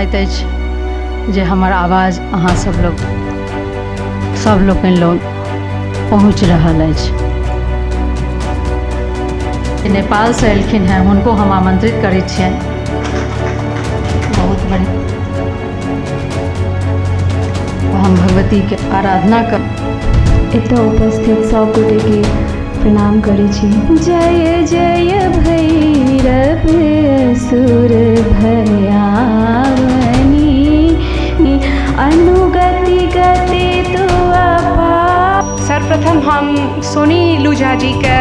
बुझाइत अछि जे हमर आवाज अहाँ सब लोग सब लोकनि लोग पहुँच रहल अछि। नेपालसँ एलखिन हेँ, हुनको हम आमंत्रित करै छियनि। बहुत बढ़िआँ। हम भगवतीके आराधना कर एतऽ उपस्थित सब गोटेके प्रणाम करै छी। जय जय भैरव असुर भयावनी, अनुगति गति तु अपार। सर्वप्रथम हम सोनी नीलू झा जी के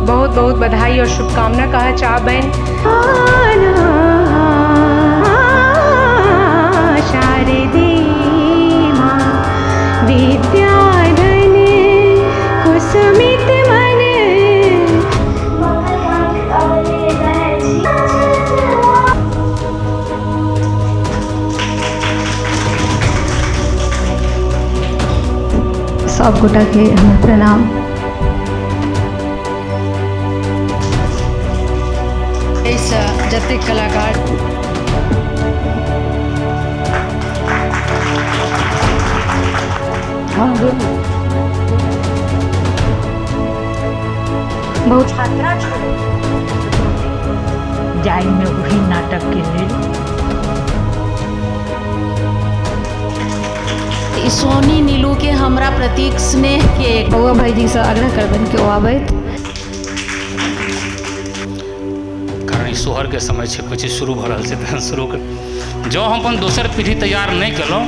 बहुत बहुत बधाई और शुभकामना कहऽ चाहबनि। शारदे माँ विद्याधन कुसुमित मन। सब गोटाके हमर प्रणाम। एहिसँ जतेक कलाकार बहुत छात्रा छल जाहिमे ओहि नाटकके लेल ई सोनी नीलू के हमरा प्रतीक स्नेह के बौआ भाईजीसँ आग्रह करबनि कि ओ आबथि। कारण ई सोहरके समय छै, कोइ चीज शुरू भऽ रहल छै तहन शुरू कर। जँ हम अपन दोसर पीढ़ी तैयार नहि केलहुँ,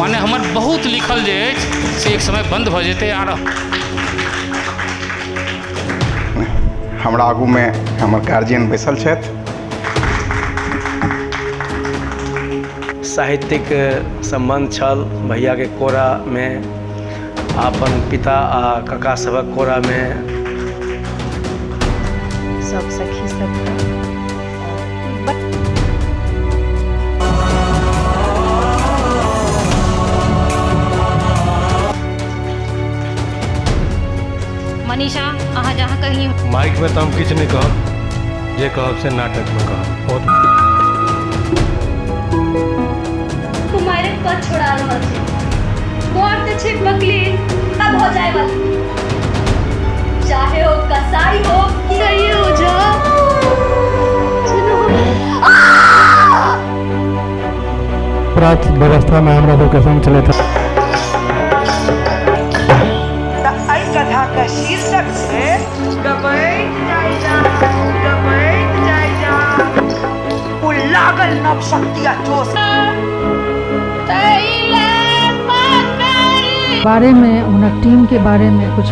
माने हमर बहुत लिखल जे अछि से एक समय बन्द भऽ जेतै। आर हमरा आगूमे हमर गार्जियन बैसल छथि। साहित्यिक सम्बन्ध छल भैयाके कोरामे, अपन पिता आ काका सभक कोरामे। सब सखी सबके मनीषा, अहाँ जहाँ कहीं माइकमे तऽ हम किछु नहि कहब, जे कहब से नाटकमे कहब। बहुत कुमारिक पद छोड़ा रहल छै। बर तऽ छै बकली तब हो जाए वाला, चाहे ओ कसाई हो। सही हो जा। प्राप्त व्यवस्थामे हमरा सबके संग चलैत। तऽ एहि कथाक शीर्षक छै गबैत जाइ जा, गबैत जाइ जा। ओ लागल नव शक्ति आ जोश। बारेमे, हुनक टीमके बारेमे कुछ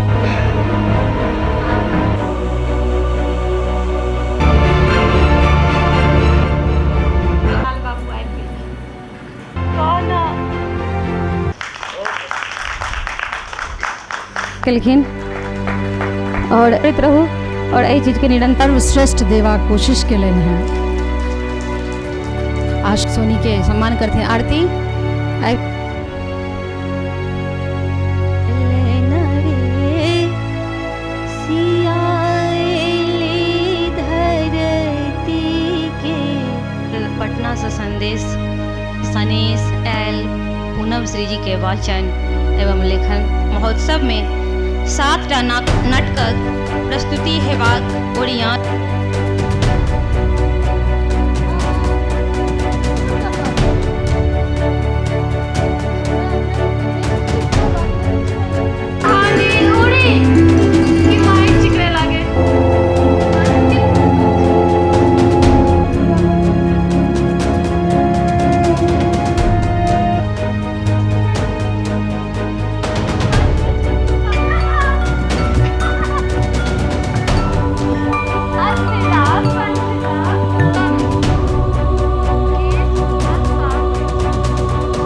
लाल बाबू आबि गेलखिन। कह न। केलखिन और करैत रहू और एहि चीजके निरंतर सर्वश्रेष्ठ देबाक कोशिश केलनि हेँ। आ सोनी के सम्मान करथिन आरती। पटना से संदेश सनेश आयल पूनम श्री जी के वाचन एवं लेखन महोत्सव में 7टा नाटकक प्रस्तुति हेबाक ओरियान।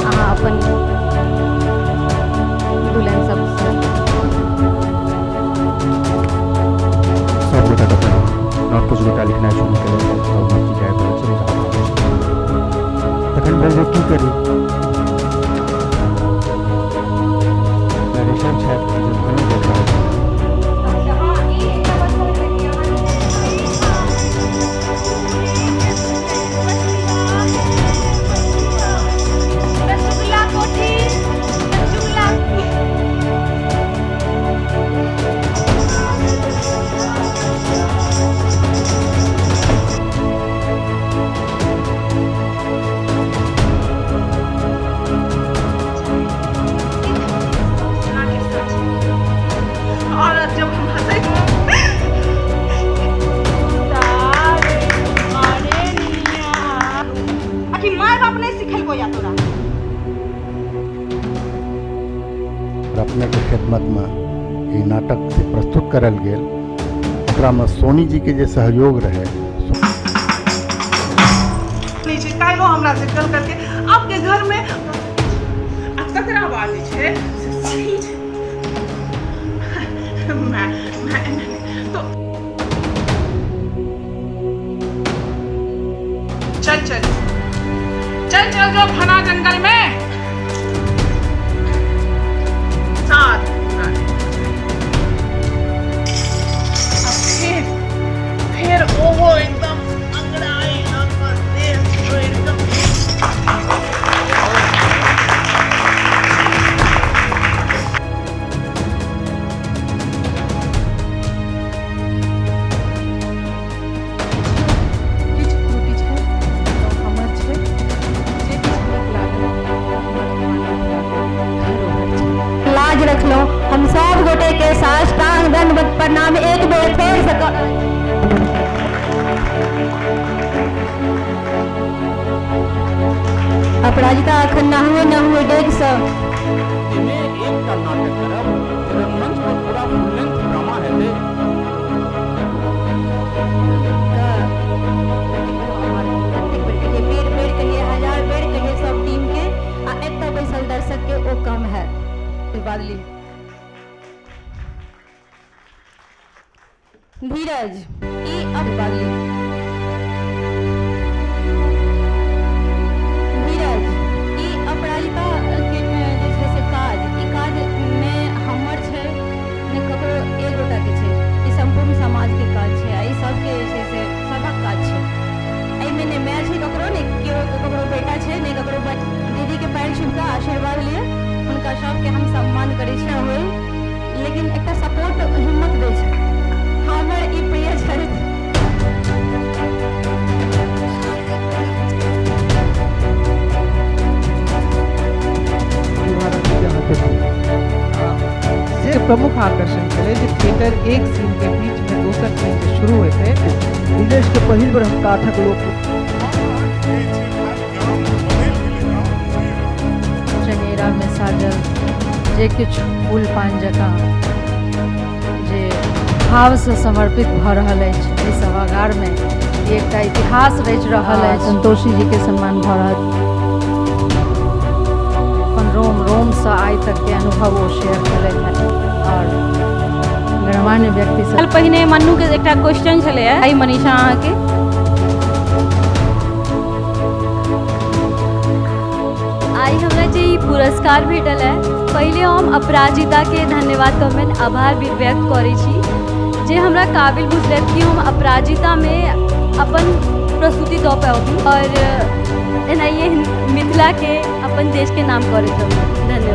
अहाँ अपन दुल्हन सबसँ सब गोटाके प्रणाम। नव किछु गोटा लिखनाइ शुरू केलथि, सब नव चीज आबि रहल छै, तखन भेल जे की करी। ऋषभ छथि जे धनु देख रहल छथि। आओर अपनेके खिदमतमे ई नाटक से प्रस्तुत करल गेल। ओकरामे सोनी जीके जे सहयोग रहै। नहि छै, काल्हिओ हमरा से कल करके आपके घर में आ तकरा बाद जे छै से सही छै। मैं मैं तो चल चल चल चल जो घना जंगल में साथ फिर फिर ओहो एकदम अंगड़ाई लग देह छोड़ि कऽ। किछु त्रुटि छै तऽ हमर छै, जे किछु नीक लागल हमर माता पिताके धरोहर छै। लाज रखलहुँ हम सब गोटे के साष्टांग दंडवत प्रणाम एक बेर फेर से अपराजिता अखन नहुए नहुए डेग सँ एहिमे एकटा नाटक करब जे रंगमंच पर पूरा फुल लेंथ ड्रामा हेतै। बेर बेर कहिए, हजार बेर कहिए सब टीम के आ एतऽ बैसल दर्शक के ओ कम है बादली धीरज ई अब बादली धीरज ई अपराजिता के जे छै से काज, ई काज ने हमर छै ने ककरो एक गोटा के छै, ई सम्पूर्ण समाज के काज छै आ ई सबके जे छै से सबक काज छै। एहिमे ने माय छै ककरो, ने केओ ककरो बेटा छै, ने ककरो दीदी के पैर छुबि कऽ आशीर्वाद लिअ, हुनका सबके हम सम्मान करै छी होय, लेकिन एकटा सपोर्ट हिम्मत दै छै हमर ई प्रिय छथि। से प्रमुख आकर्षण छलै जे थिएटर एक सीन के बीच में दोसर सीन जे शुरू होइत है। विदेश के पहिल बेर हम काठक लोक चंगेरामे साजल जे किछु फूल पान जकाँ जे भावसँ समर्पित भऽ रहल अछि एहि सभागारमे, ई एकटा इतिहास रचि रहल अछि। संतोषी जीके सम्मान भऽ रहल, अपन रोम रोमसँ आइ तकके अनुभव ओ शेयर केलथि हेँ आओर गणमान्य व्यक्ति सब। साल पहिने मन्नू के एकटा क्वेश्चन छलै आइ मनीषा अहाँके आइ हमरा जे ई पुरस्कार भेटल है, पहिले हम अपराजिताके धन्यवाद कहबनि, आभार भी व्यक्त करै छी जे हमरा काबिल बुझलथि कि हम अपराजितामे अपन प्रस्तुति दऽ पाबी और एनाहिए मिथिलाके अपन देशके नाम करैत रहू। धन्यवाद।